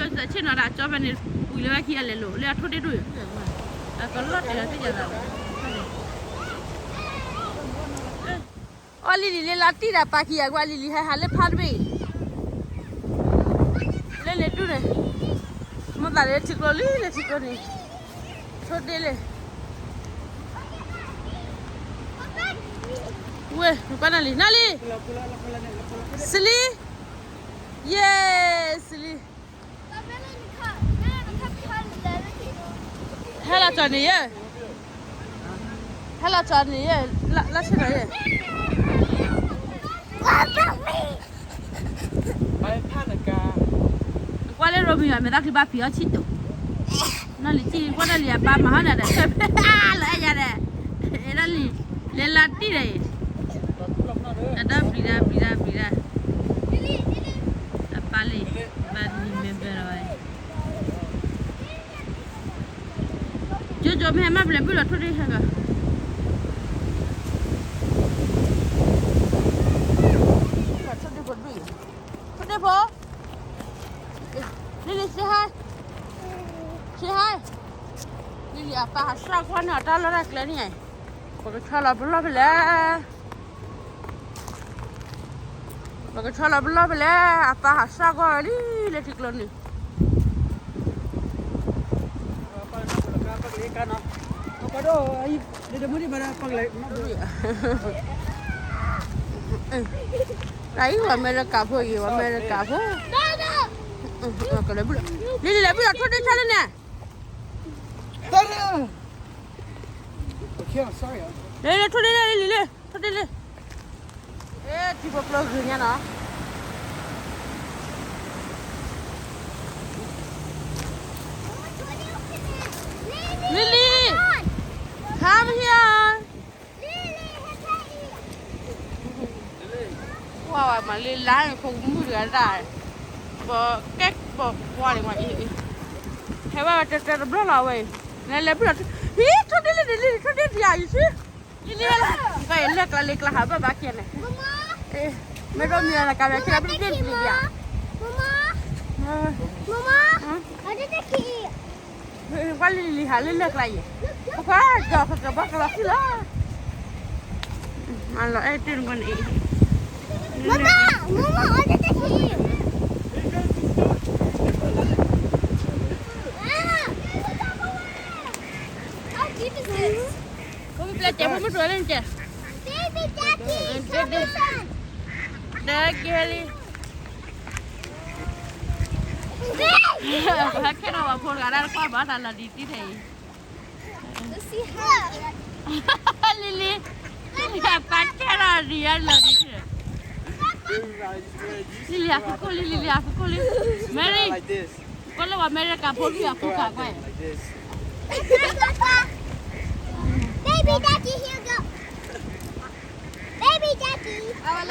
သဆ့ၣ်နီၤတၢ်ကၠီဖဲန့ၣ် ပှံၤလၢဝဲခံအလဲၤလိာ် လၢအထိၣ်ဒ့ၣ်ဒိၣ်ယိာ် အကလီၢ်တဲာ်လီၤသ့ၣ်ညါသးလီၤ. အီလံၤလံၤလၢလါတံၢ်ဒီးပာ်ခံအကွၢ်လံၤလံၤဟဲဟးလၢဖါတဘ့ၣ်အံၤ လၢလ့ၤဒူၣ်န့ၣ် မိၣ်သးလၢထံကျိလံ လၢထံကျိန့ၣ် ထိၣ်ဒ့ၣ်လံ ဝဲ နကွၢ်နၢ်လံၤ နၢ်လံၤ စလံ ယဲ စလံ ဟဲလီၤကၠီန့ၣ်ယဲ ဟဲလီၤကၠီန့ၣ်ယဲ လၢဆ့ၣ်နီၤယဲ ကွၢ်လၢရိမံၤယၤ မဲာ်သၣ်ချံဘၣ်ဖံးအီၣ်ဆံၣ်တိၤ နီၢ်လံၤကံ ကွၢ်နီၢ်လံၤအပၢ်မၤဟီၣ်န့ၣ်ဒီး လၢအဲၣ်ယၤဒီး နီၢ်လံၤ လဲၤလါတံၢ်ဒီးအံၤ အဒီပျံၤဒၣ်ပျံၤဒၣ်ပျံၤဒၣ် အပၢ်လံ ဘၣ်နံၤမ့ၢ်ဘၢလီၤဝဲ ကၠိကၠိမ့ၢ်ဟဲမၤပလဲၤဘုၣ်ဒီးထိၣ်ဒ့ၣ်ဟဲဂၤ ထိၣ်ဒ့ၣ်ဖိ လံၤလံၤ say hi say hi လံၤလံၤအပၢ်ဟးစှၤကွၢ်န့ၢ်အတၢ်လီၢ်တၢ်ကျဲန့ၣ် ပကဆီလီၤပလီၢ်ဖဲလဲၣ် ပကဆီလီၤပလီၢ်ဖဲလဲၣ် အပၢ်ဟးစှၤကွၢ်ဝဲလံ လၢထံကျိန့ၣ် တၢ်အံၤ ဝဲအမဲရကၤဖိအံၤ ဝဲအမဲရကၤဖိ လံၤလံၤ လဲၤဘုၣ်ဒီးထိၣ်ဒ့ၣ်ဆါလၢန့ၣ် လံၤလံၤ ထိၣ်ဒ့ၣ်လံ လံၤလံၤ ထိၣ်ဒ့ၣ်လံ ထံဖိကျိဂ့ၤညါနီၤ လံၤလံၤ come here ကွၢ်ဝဲမးလံလါန့ၣ် ဖိကမုၣ်တဂၤတၢ် ပကဲပကွၢ်န့ၣ်ဝဲအံၤ ဟဲဝဲတတဲတဘျီလီၤဝဲအံၤ လဲၤလဲၤဘုၣ်ဒီး ဟံး ထိၣ်ဒ့ၣ်လံ လံၤလံၤ ထိၣ်ဒ့ၣ်တယၤအံၤဆူ လံၤလံၤ ကဲလဲၤကျါလံကျါဟးဘၣ်ဘၣ်ကဲန့ၣ် မ့ၢ်ဒိၣ်မံၤလၢကးဘဲကဲဘျ့ဘျ့ဘျ့ဘျ့ ကွၢ်လံလံၤဟးလၢလဲၤကျါအံၤ ပကွၢ်ဒီးကကဘၣ်ကလီၤဃံလီၤ မၤလီၤအဲၣ်တ့ၢ်နကွၢ်န့ၣ် Mama, Mama, what did they eat? Ah, how deep is this? ဖိမုၣ်ပျဲၢ်ကဲ ဖိမုၣ်တြီလၢကဲ Baby Jackie, come on. ဒဲကဲလံ ဟဲခဲဒီးဝဲဖိတဂၤဒၣ်တကွၢ်ဘၣ်သးလီၤဒံးတံၢ်ထဲအံၤ Let's see how. လံၤလံၤ လံၤလံၤ အပၢ်ခဲဒီးဒံးယါလီၤဒံးထဲ လံၤလံၤ အဖုကိၣ်လံ လံၤလံၤ အဖုကိၣ်လံ Mary ကိၣ်လၢဝဲ Mary ကးဖိလံ အဖုကးကွၢ် Baby Jackie, here go. Baby Jackie, come on.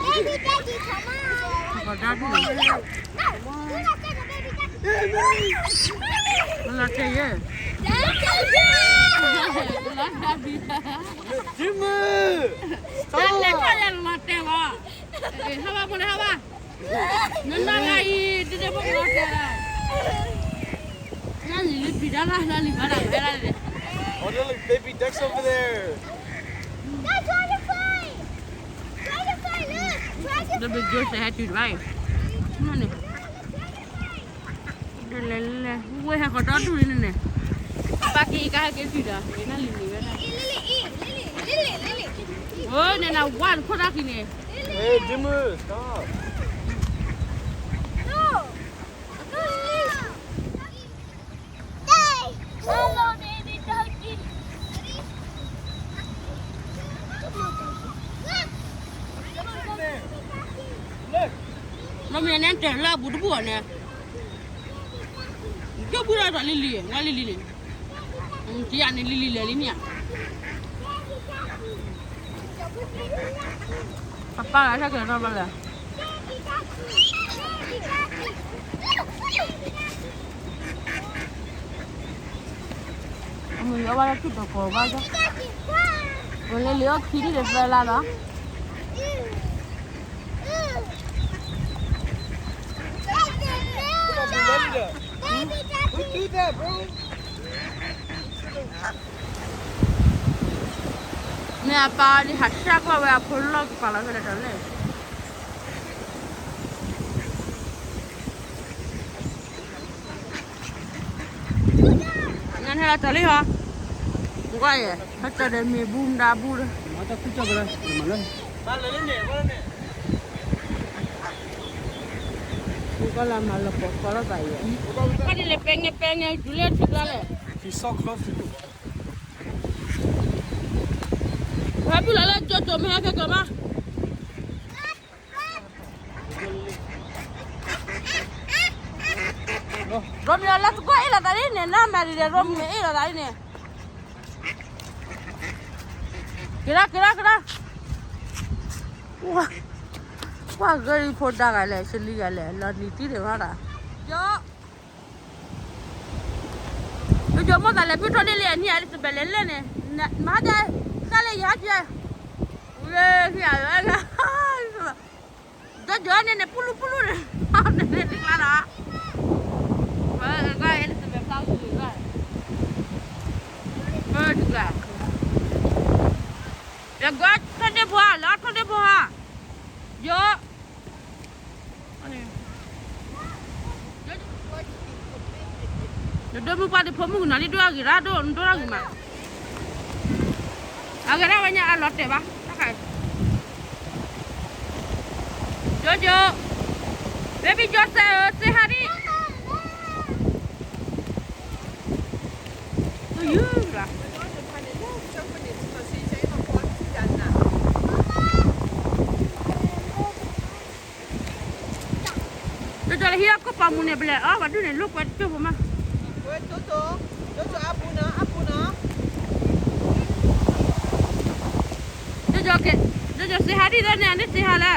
Baby Jackie, come on. လီၤတဲာ်ယဲ လီၤတဲာ်ယဲ လီၤတဲာ်ယဲ လီၤတဲာ်ယဲ လီၤတဲာ်ယဲ လီၤတဲာ်ယဲ ဟးဘၣ်ဖိန့ၣ် ဟးဘၣ် နနဂၤအံၤ ဒ်ဒ်ဖိကလီၤတဲာ်လီၤ နလံၤလံၤပျံၤတၢ်လၢ နလံၤဘၣ်တၢ် Dragonfly. ဒီးဘျီစဲဟဲတုၤတဘၣ်အံၤ န့ၣ် ဒ်လဲၣ်လဲၣ် ဝဲဟဲဃီၤဒီဒူၣ်လံန့ၣ်န့ၣ် ပၢ်က့ၤကဟဲက့ၤတုၤဒီး နလံၤလံၤဝဲဒၣ် အိၣ်န့ၣ်နဝါတခိၣ်တၢ်ခံန့ၣ် Hey, Jimmy, stop. Hello, baby ducky. လီၤမ့ၢ်န့ၣ် တဲလၢအဘူးတဘူးအီၤန့ၣ် ကၠိဘူးဒီးလံၤလံၤ ဝဲလံၤလံၤန့ၣ် ကယၤန့ၣ်လံၤလံၤလဲၤလံမ့ၢ်ဧါ ပပၢ်ဂၤဆၢကလဲၤထီၣ်ဘျီလဲၣ် အမုၢ်ယီဘၣ်လၢထံတကိးဘၣ်ကၠီ ဝဲလၢလံၤအီၣ်ခံနံၣ်ဒီးသၢလါလီၤ Hello, baby ducky. မ့ၢ်အပၢ်အီၤဒ်ဟးဆှၢကွၢ်ဝဲအဖိလီၢ်ကပၤလီၤဖဲလဲၣ်တၢ်လဲၣ်. နဟဲလီၤတၢ်လံဟီ, ကွၢ်ယဲ, ဟဲတၢ်ဒီးမ့ၢ်ဘူးမတၤဘူးဒီး, မၤတၢ်ကူၣ်ကၢ်ကလၢ, မၤလၢ, ကလၢမၤလီၤပိာ်ဃီလီၤသးယဲ, ကဒီးလဲၤပဲာ်ညဲပဲာ်ညဲ ယူၤလၢထံကျါလဲၣ်, ဟဲဖုလီၤလၢကၠိကၠိမ့ၢ်ဟဲခဲကၠိမး ရိမ့ၤလီၤလၢသကိးအ့ၣ်လိာ်သးလံန့ၣ် လၢမၤဒ်လဲၣ် ရိမ့ၤအ့ၣ်လိာ်သးလံန့ၣ်, က့ၤလီၤ က့ၤလီၤ က့ၤလီၤ, ကွၢ်ဂ့ၤဖိဒါဂၤလဲၣ် စလံဂၤလဲၣ် လီၤနံၤတံၢ်န့ၣ်မးဒီး, ယိမိၣ်သးလဲၤဖုထီၣ်ဒ့လံအနံၣ် Elizabeth လဲၤလဲၣ်န့ၣ်, မၤဟါဒဲး, ဃၣ်လၢယဟါကဲ, ဝဲ, ကၠီကၠီန့ၣ်န့ၣ် ပူလူပူလူန့ၣ်, န့ၣ်တကျါလီၤ, ဝဲ, Elizabeth ဖျါဂုၤဂၤ, တကျါ, ယကထီၣ်ဒ့ဖိဟါ လၢထီၣ်ဒ့ဖိဟါ, ယိ နဒိမုၢ်ပှၢ်ဒ်ဖိမုၣ်ကနီၤလံ ဒိၣ်အဂ့ၤရၣ် ဒိၣ်ဒိၣ်ရၣ်ဂ့ၤမး, အဂ့ၤဒၣ်ဝဲညါအလီၤတဲာ်ဘၣ်, ကၠိကၠိ, baby Joseph ဧၢ စ့ဟါဒံး, ယုၢ်လီၤ ကၠီကၠီလၢဟံၣ်အကီၢ်ပၤမူန့ၣ် ပလဲၤအီၣ်ဝဲဒုးန့ၣ် လိာ်ကွဲတကၠိၢ်ဖိမး, ကၠီကၠီစ့ဟါဒံးလၢန့ၣ် အန့ၣ်စ့ဟါလၢ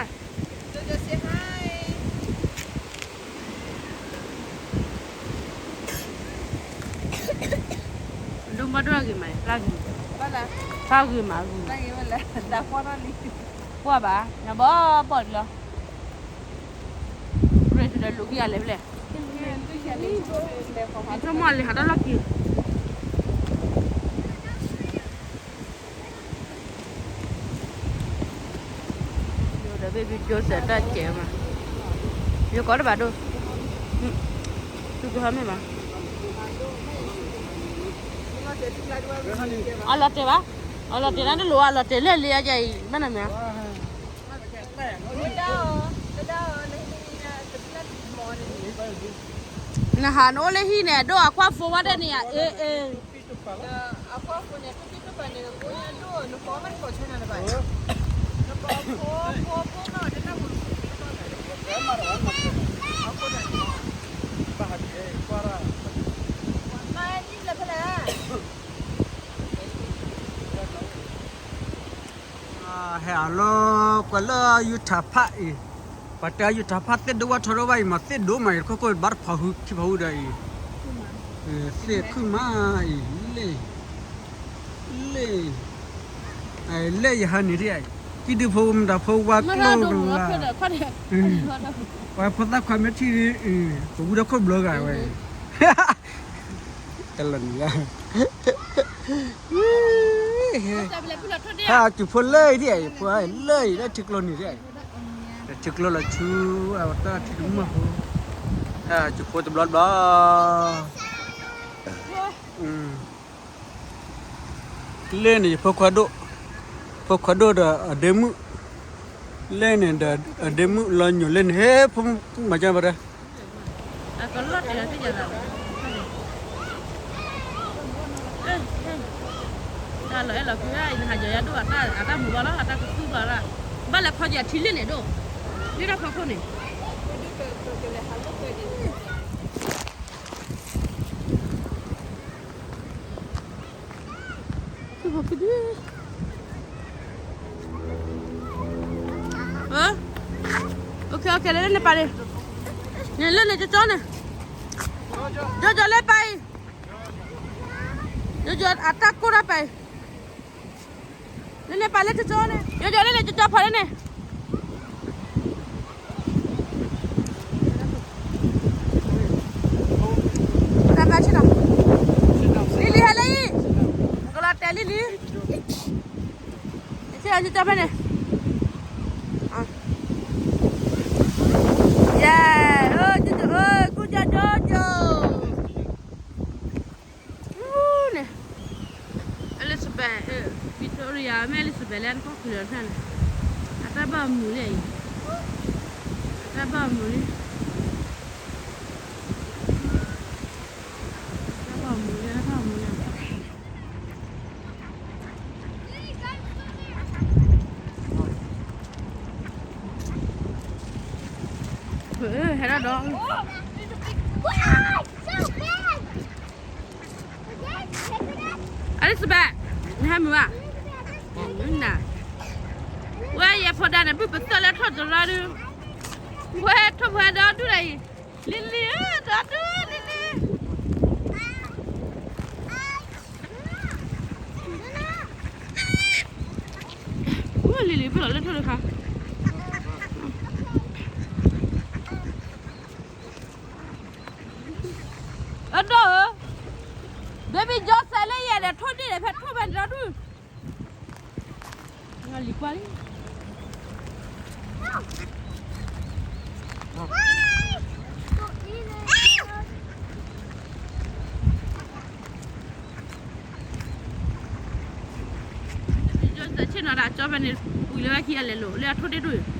ဒိၣ်မးဒိၣ်အဂ့ၤမး ဖျါဂ့ၤ, ဖျါဂ့ၤမးအဂ့ၤ, ကွၢ်ဘၣ် ညါဘီဘီလီၤ, ရ့တဒီးလူၤကံအလဲၤဖဲလဲၣ်, ယဆိကမိၣ်အလဲၤဟးတၢ်လီၢ်ခံ ဒီး baby Joseph တၢ်ကဲမး, ယကိးတဘၣ်ဒိၣ်, သုကဟဲမ့ၢ်ဘၣ်, အလီၤတဲာ်ဘၣ်, အလီၤတဲာ်နၤတလိၣ် အလီၤတဲာ်လၢလံအယၤအံၤ ဘၣ်နမ့ၢ် နဟးနအိၣ်လၢဟံၣ်န့ၣ် အဒိၣ်အကွၢ်ဖိဝဲဒၣ်န့ၣ် အ့ၣ်အ့ၣ် ဟဲအလီၤကွၢ်လၢယူၤထၣ်ဖးအံၤ, ပှၤတဲယူၤထၣ်ဖးသ့ၣ်ဒိၣ်ဝဲထီၣ်ဒိၣ်ဝဲအံၤမး သ့ၣ်ဒိၣ်မးအံၤ ခိၣ်ခိၣ်ဘၣ်တဖးဟုခံဖးဟုဒီးအံၤ, သ့ၣ်ခုၣ်မးအံၤ, လဲၣ်, လဲၣ်, လဲၣ်ယဟါန့ၣ်ဒ်အံၤ, ကံၣ်ဒုဖိမတၤဖိဝါကျိၣ်ကလါ, ပှၤဖိသၣ်ခွါမ့ၢ်ထံၣ်, ပဝံဒီးခိၣ်ဘျီဂၤဝဲ တလီၤနံၤဧါ, ဟဲကၠူၤဖိလၢအံၤဒ်အံၤ ဖိလၢအံၤလၢထံကျိနံၤဒ်အံၤ, ထံကျိလီၤဆူ, အတၢ်ထံတမီၢ်ဖိ, ဟဲကၠူၤဖိတဘျီတဘျီ, လဲၣ်န့ၣ် ယဖိခွါဒိၣ်, ဖိခွါဒိၣ်ဒီးအဒ့မုၣ်, လဲၣ်န့ၣ်ဒီးအဒ့မုၣ်လီၤညိးလဲၣ်န့ၣ် ဟဲဖိမုၣ်မၤကၢ်ဘၣ်တဲ အကလီၢ်တဲာ်သ့ၣ်ညါသး, တၢ်လီၤအဲၣ်လီၤကွံ, နဟးယီၤယၤဒိၣ်အတၢ်မူဘၣ်လီၤ အတၢ်ကသူဘၣ်လီၤ, ဘၣ်လဲၤခီယၤထံလၢန့ၣ်ဒိၣ်, လၢတၢ်ဖီခိၣ်န့ၣ် လၢန့ၣ်ပာ်န့ၣ်, န့ၣ်လၢန့ၣ်ကၠီကၠီန့ၣ်, ကၠီကၠီလၢပာ်အံၤ, ကၠီကၠီအတၢ်ကိၢ်တၢ်ပာ်အံၤ, လၢန့ၣ်ပာ်လၢကၠီကၠီန့ၣ်, ကၠီကၠီလၢန့ၣ်ကၠီကၠီဖီလၢန့ၣ်, တၢ်မၤဆ့ၣ်နီၤ ကၠီဖဲန့ၣ်, yeah, good job, Jojo. န့ၣ် Elizabeth, Victoria မ့ၢ် Elizabeth လၢနကီၢ်ချၢဖဲန့ၣ်, အတၢ်ဘၣ်မူလံအံၤ, အတၢ်ဘၣ်မူလံ, အတၢ်ဘၣ်မူလံ, အတၢ်ဘၣ်မူလံ. ဟဲဒီးဒီး Elizabeth, နဟဲမုာ်ဧါ, ဝဲယဲၢ်ဖိဒါန့ၣ် ဘုၣ်ပသၢလၢထီၣ်တရၢဒု, ဝဲထိၣ်ဖဲဒီဒူၣ်လၢအံၤ, လံၤလံၤဧၢ, ဒီဒူၣ်လံၤလံၤ, လံၤလံၤဖဲလီၤလၢထိၣ်တခါ အဒိၣ်ဧၢ, baby Joseph လၢယဲၢ်ဒီးထိၣ်ဒ့ၣ်ဒီးဖဲထိၣ်ဖဲန့ၣ်ဒီဒူၣ်, လံၤကွၢ်လံ. ဆ့ၣ်နီၤဒၣ်ကၠီဖဲန့ၣ် ပှံၤလၢဝဲခံအလဲၤလိာ်လၢအထိၣ်ဒ့ၣ်ဒိၣ်အံၤ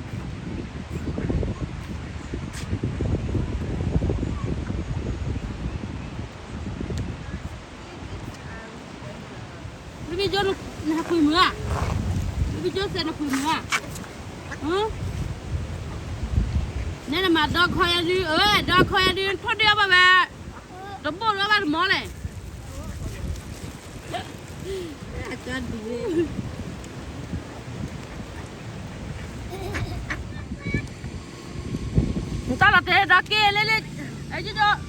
baby Joseph နပှံၤမုာ်ဧါ, baby Joseph နပှံၤမုာ်ဧါ, နဲနမၤဒီခီယၤဒုး, အၢ ဒီခီယၤဒုး ထိၣ်ဒ့ၣ်အီၣ်ဘၣ်ဝဲ, တဘိၣ်လၢဘၣ်တမီၤလဲၣ်. နတၢ်လီၤတဲာ်ဒီးက့ၤလၢလၢ, အဲ ကၠီကၠီ,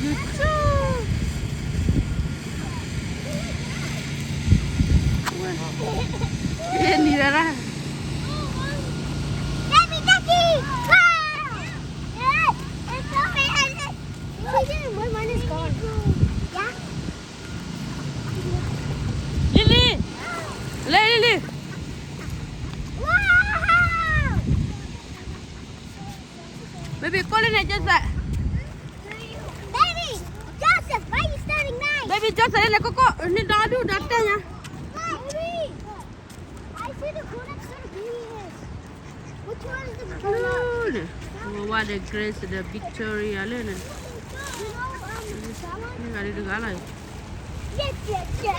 YouTube. နံၤဝဲဒၣ် Daddy, Daddy! Wow! Yeah, it's so bad. Wait, mine is gone. Yeah? Lily! Lily! Wow! Baby, call in Joseph. Baby, Joseph, why are you standing nice? Baby, Joseph, လဲၤကိးကိး နဒီဒူၣ်ဒီတဲညါ. Baby, I see the grown-ups are doing this. Which one is the grown-up? What the Grace, the Victoria လၢန့ၣ်, မ့ၢ်ဂၤဒုးတဂၤလီၤ. Yes, yes, yes.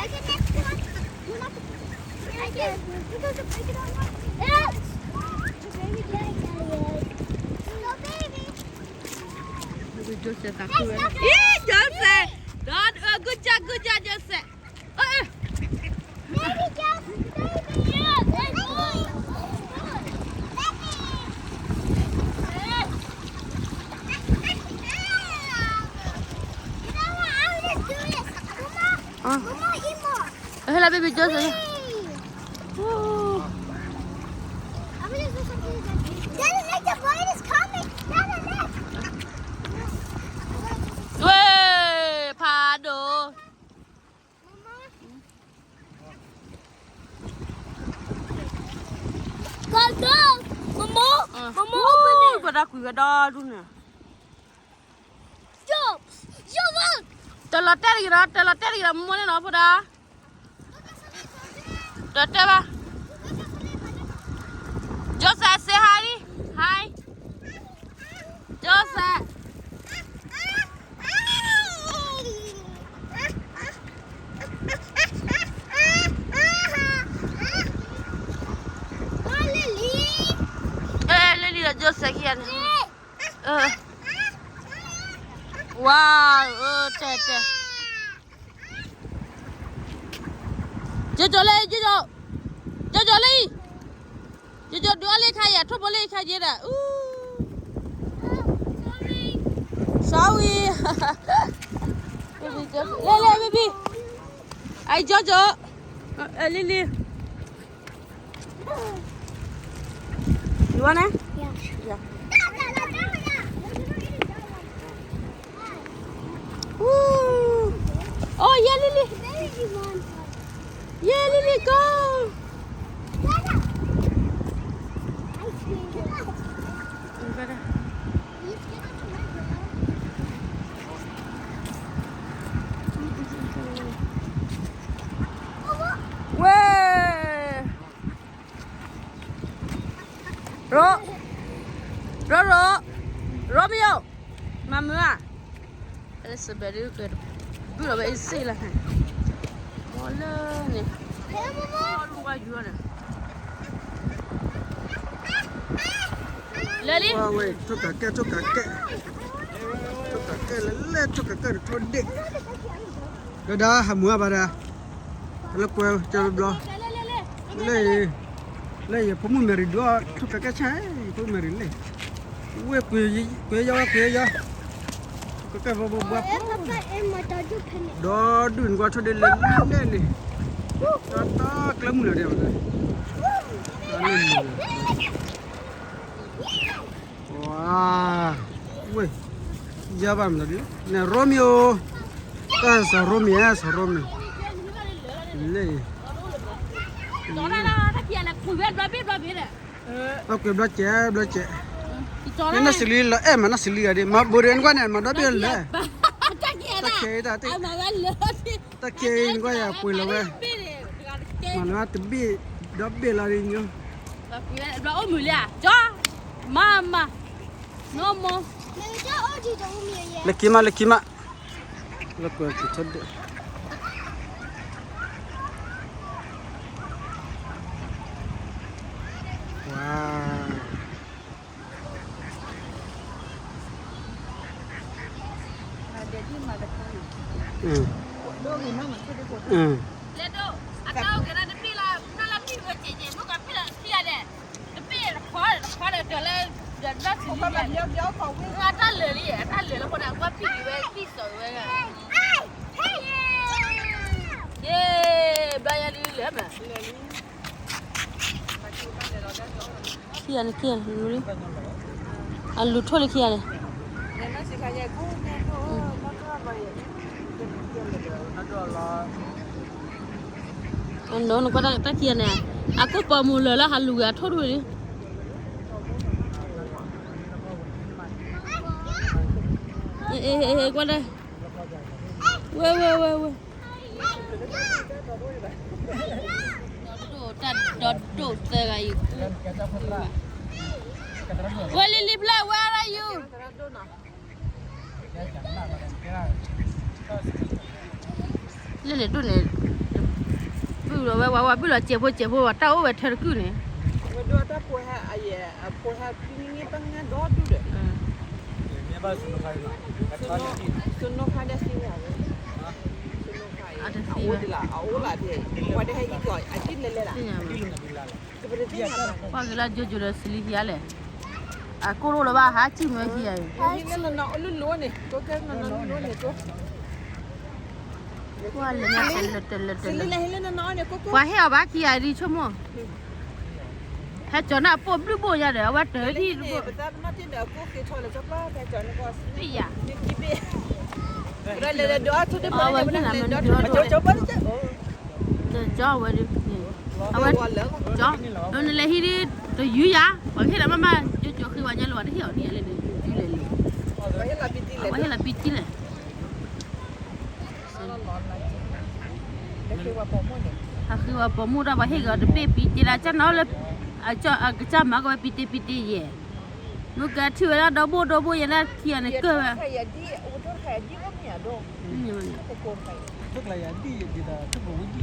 Because the bigger one. Yes. Go, baby. Joseph, Joseph. Good job, good job, Joseph. Hello, baby Joseph. Daddy, look, the bird is coming. Daddy, look. Wee, ဖးဒိၣ်. Go, go. Mama, Mama, open it. ပဒၣ်ကွံာ်ဝဲဒီဒူၣ်န့ၣ်. Jump, jump up. တလီၤတဲာ်တဂ့ၤဒီး, တလီၤတဲာ်တဂ့ၤဒီး, မိၢ်န့ၣ်နီၤ ဖိဒါ. တတဲဘၣ်. Joseph, say hi. Hi. Joseph. Lily. လၢလံဒီး Joseph ခံဂၤန့ၣ်. Wow, တဲတဲ. ကၠီကၠီလၢ, ကၠီကၠီလၢ, ကၠီကၠီဒုးအီၣ်လၢခါယၤ, ထိၣ်ဖိလၢခါယဲဒၣ်, အူ, sorry. လဲၤလဲၤ baby. အဲ ကၠီကၠီ, လံၤလံၤ. You want it? Yeah. Yeah. Ooh. Oh, yeah, Lily. Yeah, Lily, go. Weh. Ro, ro, ro, Romeo, မၤမုာ်ဧါ, Elizabeth ဒုးကဲ, ဘုၣ်ဒီးဝဲအံၤစ့ၢ်လီၤ, မ့ၢ်လၢန့ၣ်, လၢလံ, ထိၣ်ကးကဲၣ် ထိၣ်ကးကဲၣ်, ထိၣ်ကးကဲၣ်လၢလၢ ထိၣ်ကးကဲၣ်တထိၣ်ဒ့ၣ်, ဒီးဒါဟးမုာ်ဘၣ်ဒီး လၢကွဲကၢဘျီ, လၢ, လၢယဖိမုၣ်မဲရံၤဒုးအီၣ် ထိၣ်ကးကဲၣ်ဆါ, ယဖိမုၣ်မဲရံၤလဲၣ်, ဝဲကွဲယီၤဝဲကွဲယီၤ, ကကဲၣ်ဘီဘီဘီ, ဒီဒုၣ်နကွၢ်ထိၣ်ဒ့ၣ်လၢလဲၣ်န့ၣ်, တၢ်တၢ်ကျဲမုၢ်လီၤဒဲး, တၢ်လၢမုၢ်လီၤ, ဝါ, ဝဲ, ယါဘၣ်မနုၤဒ်, န့ၣ် Romeo, တၢ်စီၤ Romeo စီၤ Romeo, လဲၣ်, အကွဲးဘျီကဲဘျီကဲ, နနၢ်စလံလီၤအဲၣ်မး နၢ်စလံဂၤဒ် မၤဘိးရ့နကွၢ်န့ၣ် မၤဒီဘ့ၣ်လၢာ်, တၢ်ခဲအံၤတၢ်, တၢ်ခဲအံၤနကွၢ်ယၤပှ့ၤလီၤဝဲ, မၤလၢတဘ့ၣ်, ဒီဘ့ၣ်လီၤဒ်ညိ, ဘျီအိၣ်မုာ်လံဧါ, ကၠီ, မၤမၤ, နီၢ်မီ, လၢခံမး လၢခံမး, လၢကွဲးက့ၤထီၣ်ဒ့ၣ်, ဝါ တၢ်လၢာ်လံ, တၢ်လၢာ်လၢဖိဒၣ်ကွၢ်ဖံးလံဝဲသံၣ်စီၤဝဲ, ယဘျါယၤလံလၢာ်မး, ခံဂၤန့ၣ်, အလူၤထိၣ်လၢခံဂၤန့ၣ်, နကွၢ်တၢ်ခံဂၤန့ၣ်, အကိၣ်ပိာ်မုၣ်လၢာ်လၢဟးလူၤဂ့ၤအထိၣ်တဝံၤလံ, ကွၢ်, ဝဲဝဲဝဲဝဲ တၢ်ဒိၣ်သၢဂၤအံၤ, ဝဲလံလံဖျၢၣ် where are you, လၢန့ၣ်ဒိၣ်န့ၣ်, ဘုၣ်လီၤဝဲဝဲဝဲ ဘုၣ်လီၤစဲးဖိစဲးဖိဝဲ တၢ်အိၣ်ဝဲထဲတကုၢ်န့ၣ်, ဝဲဒိၣ်တၢ်ဖိဟဲအယဲၢ်, အဖိဟဲပံၤန့ၣ်ပှၤငါဒီဒူၣ်ဒီး, စနိခါဒီးသ့ၣ်ညါဝဲ, အအိၣ်လၢ, အအိၣ်လၢ, ပှၤတဟဲဟံးကီး အဒ်လဲၣ်လဲၣ်လၢ, ကွၢ်က့ၤလၢ JoJo ဒီး Celine ခံဂၤလဲၣ်, အကိၣ်တအိၣ်လၢၤဘၣ် ဟးစံၣ်မ့ၢ်ခံဂၤအံၤ, နနီၤအီၣ်လၢလိၤန့ၣ်, ကဲနနီၤလၢလိၤန့ၣ်, ကွၢ်လၢညါတလၢတလၢတလၢ, ပှၤဟ့ၣ်အီၤဘၣ်ခံဂၤအံၤဒ်ဆိကမိၣ်, ဟဲကၠီၤန့ၣ်အပိာ်ဘျုးဘိၣ်ညါဒီး အဝဲတၢ်ထံၣ်တဘိၣ်, ပယၤ, အဝဲဟ့ၣ်နၤမ့ၢ်နဒုးအီၣ်ဒိၣ်, ဒီးကၠီဝဲဒၣ်, အဝဲကၠီ, ဒီးနလဲၤဟံးဒ်, တယုၢ်ယၤ, ပှၤကဟ့ၣ်နၤမ့ၢ်မး, ကၠီဃ့ဝဲညါလၢၤဘၣ် တဟ့ၣ်အီၤဒ်လဲၣ်, အဝဲဟ့ၣ်လီၤပံတံၢ်လဲၣ်, ဟးဃ့ဝဲပိာ်မုၣ်တၢ် ပှၤဟ့ၣ်က့ၤအီၤတဘ့ၣ်ပံတ့ဒၣ် ကၢ်နီၤလၢ, အကစၢ်မၤကဝဲပံတ့ပံတ့ယဲၢ်, မ့ၢ်ကထံၣ်ဝဲဒၣ်ဒီဘိၣ်ဒီဘိၣ်ယဲၢ်ဒၣ်ခံဂၤန့ၣ်ကၢၢ်ဝဲ, မ့ၢ်, မ့ၢ်, မ့ၢ်, မ့ၢ်,